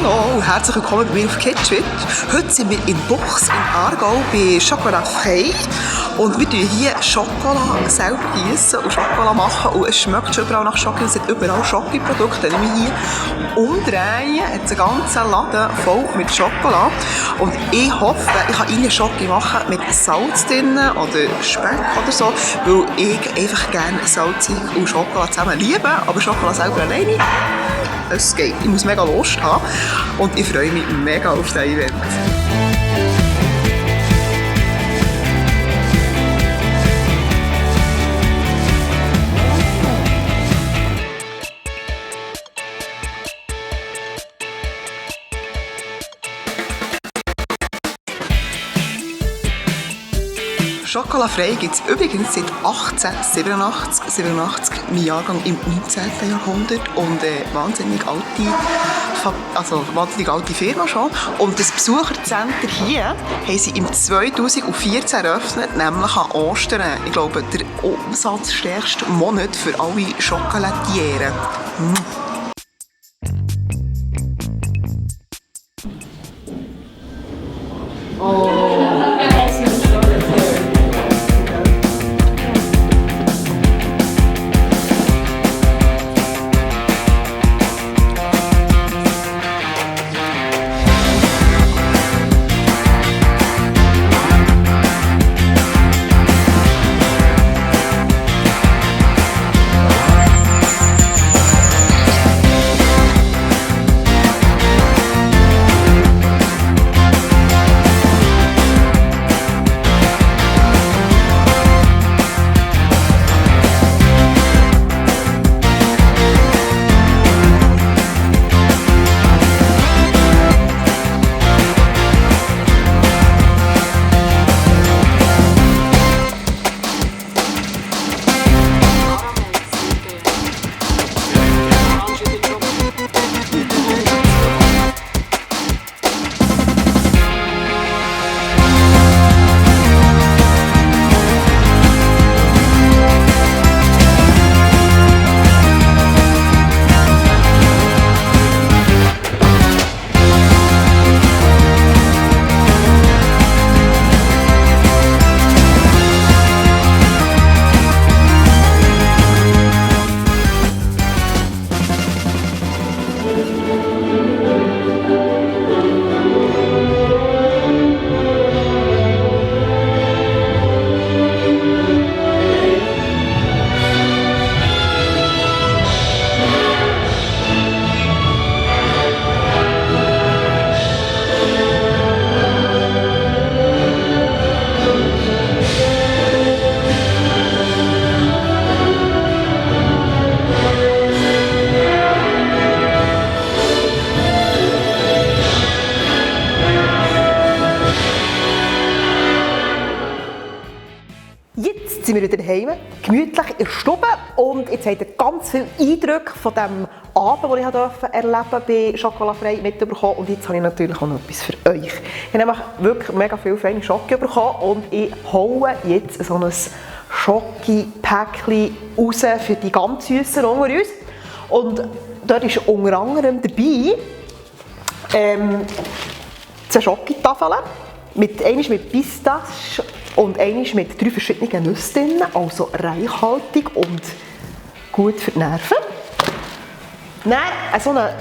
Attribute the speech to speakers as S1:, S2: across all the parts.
S1: Hallo und herzlich willkommen bei mir auf Kitschwit. Heute sind wir in Buchs in Aargau bei Chocolat Frey und wir gießen hier Schokolade selber gießen und Schokolade machen und es schmeckt schon überall nach Schokolade, es sind überall Schokoprodukte. Wenn wir hier umdrehen, hat es einen ganzen Laden voll mit Schokolade und ich hoffe, ich kann Ihnen Schokolade machen mit Salz drin oder Speck oder so, weil ich einfach gerne Salz und Schokolade zusammen liebe, aber Schokolade selber alleine, es geht. Ich muss mega Lust haben und ich freue mich mega auf das Event. Chocolat Frey gibt es übrigens seit 1887, mein Jahrgang im 19. Jahrhundert und wahnsinnig alte Firma schon. Und das Besucherzentrum hier haben sie im 2014 eröffnet, nämlich an Ostern. Ich glaube, der umsatzstärkste Monat für alle Chocolatiere. Jetzt sind wir wieder daheim, gemütlich in der Stube und jetzt habt ihr ganz viele Eindrücke von dem Abend, den ich erleben bei Chocolat Frey mitbekommen und jetzt habe ich natürlich auch noch etwas für euch. Ich habe nämlich wirklich mega viel feine Schoki bekommen und ich hole jetzt so ein Schoki-Päckchen raus für die ganz Süßen unter uns. Und dort ist unter anderem dabei 2 Schokitafeln, einmal mit Pistache und einmal mit 3 verschiedenen Nüssen drin, also reichhaltig und gut für die Nerven. Dann so eine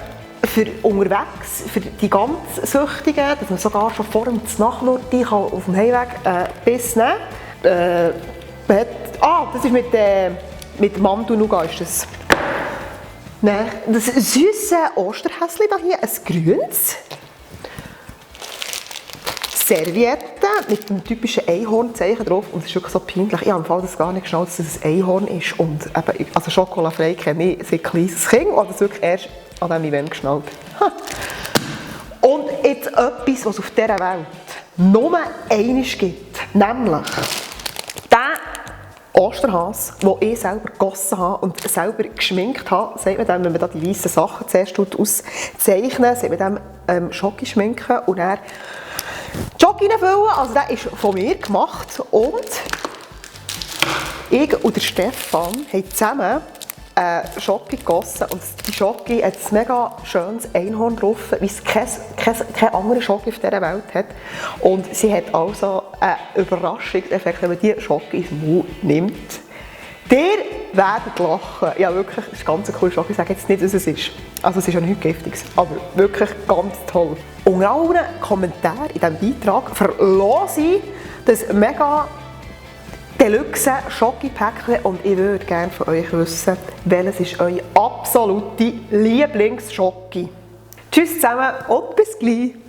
S1: für unterwegs, für die ganz Süchtigen, dass man sogar schon vor dem Nachnurti auf dem Heimweg Biss nehmen kann. Das ist mit Mandelnougat. Ist das. Dann das süße Osterhäschen hier, ein grünes. Serviette mit dem typischen Einhornzeichen drauf und es ist wirklich so peinlich. Ich habe im Fall das gar nicht geschnallt, dass es ein Einhorn ist und eben, also Chocolat Frey kenne ich seit kleines Kind und das wirklich erst an diesem Event geschnallt. Und jetzt etwas, was es auf dieser Welt nur einmal gibt, nämlich der Osterhase, den ich selber gegossen habe und selber geschminkt habe, sagt man dem, wenn man da die weißen Sachen zuerst auszeichnet, sagt man dem Schoki schminken und dann Schoki reinfüllen. Also der ist von mir gemacht und ich und der Stefan haben zusammen Schoki gegossen und die Schoki hat ein mega schönes Einhorn drauf, wie es keine andere Schoki auf dieser Welt hat. Und sie hat also einen Überraschungseffekt, wenn man diese Schoki ins Mund nimmt. Ihr werdet lachen. Ja, wirklich, das ist ganz eine coole Schoki. Ich sage jetzt nicht, was es ist. Also es ist ja nichts Giftiges, aber wirklich ganz toll. Unter allen Kommentaren in diesem Beitrag verlose ich das mega Deluxe Schoki-Päckchen und ich würde gerne von euch wissen, welches ist eure absolute Lieblingsschoki. Tschüss zusammen und bis gleich!